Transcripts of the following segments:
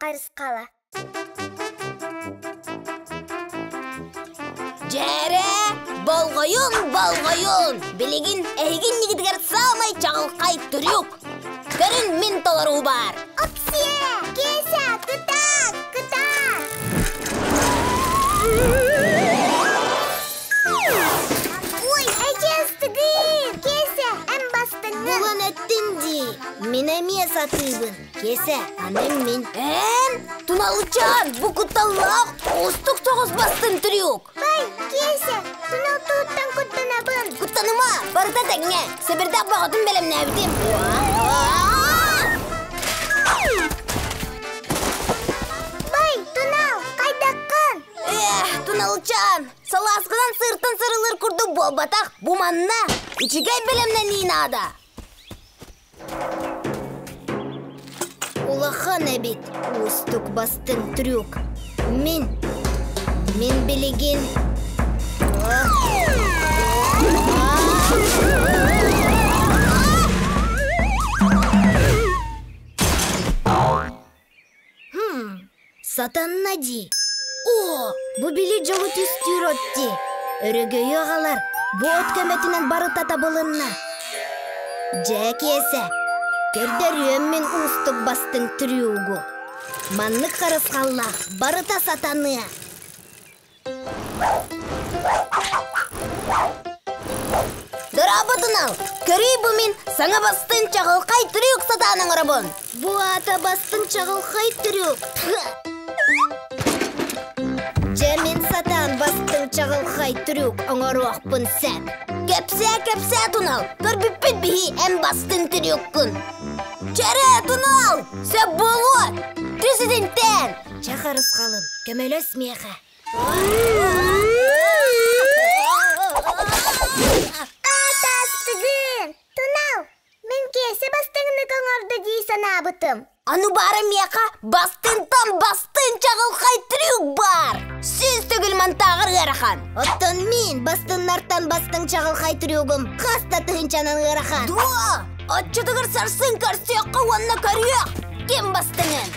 харысхала. Дьээрэ, болҕойун, болҕойун! Билигин эһиги иннигитигэр саамай чаҕылхай трюк. Көрүн мин толоруу баар. Оксиэ! Кеся, кытаат, кытаат! Ой, эчэстигин! Кеся, эн бастыҥҥын! Булан эттин дии. Мин эмиэ сатыыбын. Киэсэ, аны мин. Эн, Туналычаан, бу кутталлаах уустук соҕус бастыҥ трюк. Бай, Киэсэ, тунал туһуттан куттанабын. Куттаныма, барыта тэҥҥэ. Сэбирдэх бөҕөтүн бэлэмнээбитим. Бай, Тунал, хайдаххын? Эх, Туналычаан, салааскынан сыыртан сырылыыр курдук буолбатах. Бу манна үчүгэй бэлэмнэнии наада. Улахан эбит уустук бастыҥ трюк. Мин, мин билигин Хм, сатанна дии. О, бу били дьолу түстүүр от дии. Өрөгөйү аҕалар, бу от көмөтүнэн барыта табылынна. Дьэ, Киэсэ, көрдөрүөм мин уустук бастыҥ трюгу. Маннык харысхаллаах барыта сатаныа. Дорообо, Көрүй бу мин саҥа бастыҥ чаҕылхай трюк сатаан оҥоробун. Бу аата бастыҥ чаҕылхай трюк. Дьэ мин сатаан бастыҥ чаҕылхай трюк оҥоруохпун сөп. Кэпсээ, кэпсээ, Тунал. Көрбүппүт биһи эн бастыҥ трюккун. Чэрэ, Тунал! Сөп буолуо! Түс итинтэн! Чэ, харысхалым, көмөлөс миэхэ. Аатаастыгын! Тунал, мин Киэсэ бастыҥнык оҥордо дии санаабытым. Аны баара миэхэ бастыҥтан бастыҥ чаҕылхай трюк баар! Сүүс төгүл мантааҕар ыарахан. Оттон мин бастыннартан бастыҥ чаҕылхай трюгум хас да тыһыынчанан ыарахан. Дуо! Оччотугар сарсын көрсүөххэ уонна көрүөх! Ким бастыҥын?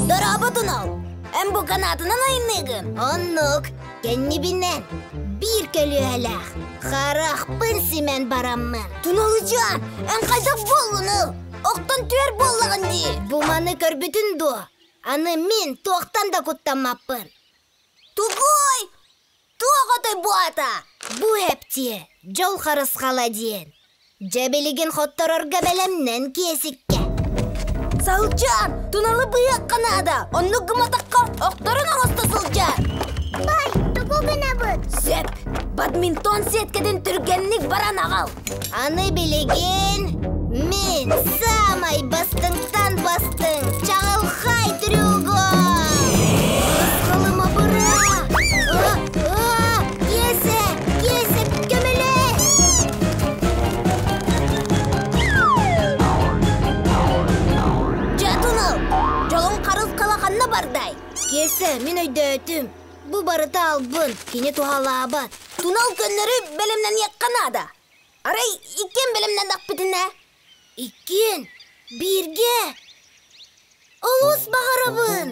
Дорообо, Тунал! Эн бу канаатынан айанныыгын? Оннук, кэннибинэн биир көлүөһэлээх харахпын симэн бараммын. Туналыдьаан, эн хайдах буоллуну? Охтон түөр буоллаҕын дии. Бу маны көрбүтүн дуо? Аны мин туохтан да куттаммаппын. Тугуй? Туох отой бу аата? Бу эптиэ, дьол харысхала диэн. Дьэ билигин хотторорго бэлэмнэн киэсиккэ. Сылдьан, туналы быһыахха наада. Оннук гыматахха охторун оҥосто сылдьар. Бай, тугу гынабыт? Сөп. Бадминтон сеткэтин түргэнник баран аҕал. Аны билигин мин саамай бастыҥтан бастыҥ чаҕылхай трюгум! Харысхалыма быра! Киэсэ! Киэсэ, көмөлөс! Дьэ, Тунал, дьолуҥ харысхала ханна бардай? Киэсэ, мин өйдөөтүм. Бу барыта албын, кини туһалаабат. Тунал көннөрү бэлэмнэниэххэ наада. Арай иккиэн бэлэмнэннэхпитинэ? Иккиэн? Бииргэ? Олус баҕарабын!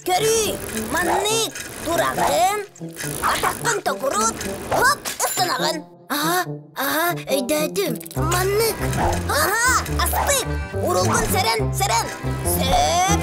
Көрүүй, маннык тураҕын, атаххын токурут, хоп, ыстанаҕын. Аһа, аһа, өйдөөтүм. Маннык. Аһа, астык. Урулгун сэрэн, сэрэн. Сөп.